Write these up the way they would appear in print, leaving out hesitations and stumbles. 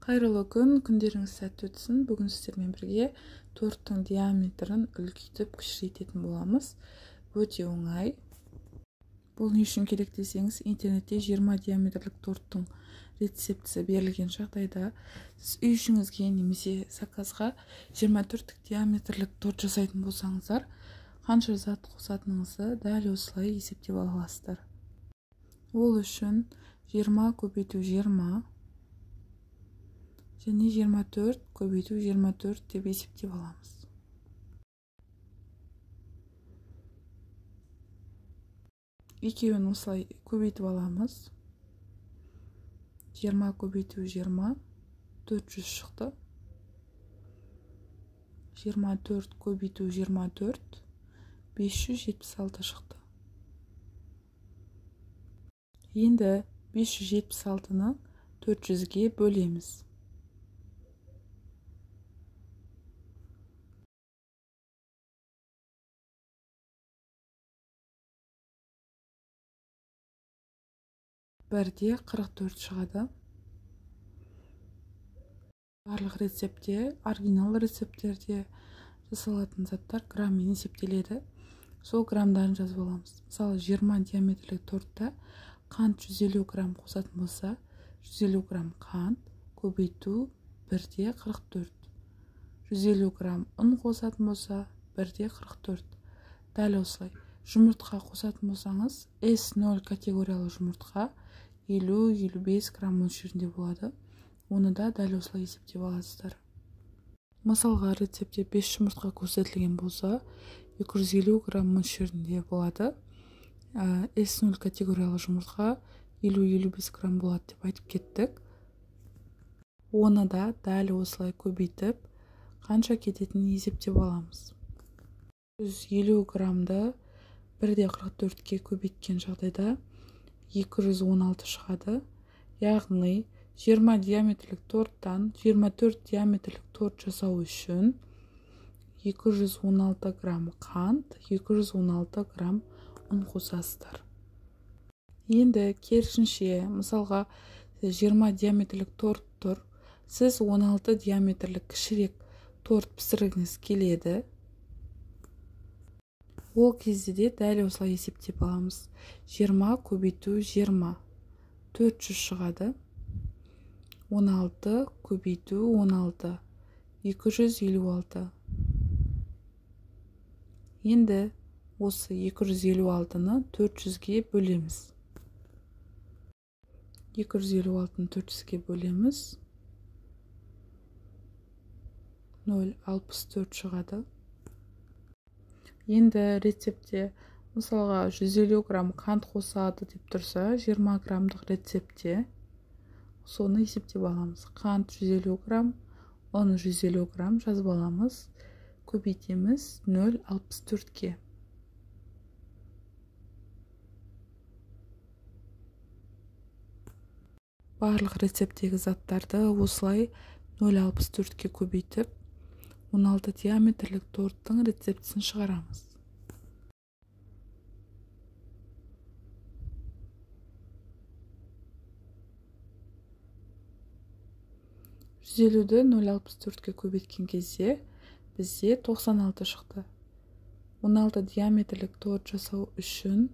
Қайырлы күн, күндеріңіз сәтті өтсін. Бүгін сіздермен бірге торттың диаметрін үлкейтіп, кішірейтетін боламыз. Өте оңай. Бұл не үшін керек десеңіз, интернетте 20 диаметрлік торттың рецептісі берілген жағдайда сіз үй ішіңізге немесе заказға 24 диаметрлік торт жасайтын болсаңыздар, қанша зат қосатыныңызды дәл осылай есептеп ала аласыздар. Ол үшін 20 көбейту 20 және 24 көбейту 24 деп есептеп аламыз. Екеуін осылай көбейтіп аламыз. 20 көбейту 20, 400 шықты. 24 көбейту 24, 576 шықты. Енді 576-ны 400-ге бөлеміз. Бірде 44 шығады. Барлық рецептте, оригинал рецепттерде жасалатын заттар граммен есептеледі. Сол грамдарын жазып аламыз. Мысалы, 20 диаметрлік тортта қант 150 грамм қосатын болса, 150 грамм қант көбейту 1-де 44. 150 грамм ұн қосатын болса, 1-де 44. Дәл осылай. Жұмыртқа қосатын болсаңыз, S0 категориялы жұмыртқа 50-55 грамм мөлшерінде болады. Оны да дәл осылай есептеп аласыздар. Мысалға, рецептте 5 жұмыртқа көрсетілген болса, 250 грамм мөлшерінде болады. S0 категориялы жұмыртқа 50-55 грамм болады деп айтып кеттік. Оны да дәл осылай көбейтіп, қанша кететінін есептеп аламыз. 150 граммды 1,44-ке көбейткен жағдайда 216 шығады. Яғни 20 диаметрлік торттан 24 диаметрлік торт жасау үшін 216 грамм қант, 216 грамм ұн қосасыздар. Енді керісінше, мысалға 20 диаметрлік торт тұр, сіз 16 диаметрлік кішірек торт пісіргіңіз келеді. Ол кезде де дәл осылай есептеп аламыз. 20 көбейту 20, 400 шығады. 16 көбейту 16, 256. Енді осы 256-ны 400-ге бөлеміз. 256-ны 400-ге бөлеміз. 0,64 шығады. Енді рецептте мысалға 150 грамм қант қосады деп тұрса, 20 граммдық рецептте соны есептеп аламыз. Қант 150 грамм, ұн 150 грамм жазып аламыз. Көбейтеміз 0,64-ке. Барлық рецепттегі заттарды осылай 0,64-ке көбейтіп, 16 диаметрлік торттың рецептісін шығарамыз. Жүз елуді 0,64-ке көбейткен кезде бізде 96 шықты. 16 диаметрлік торт жасау үшін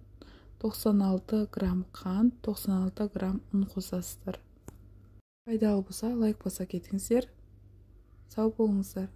96 грамм қант, 96 грамм ұн қосасыздар. Пайдалы болса, лайк баса кетіңіздер. Сау болыңыздар.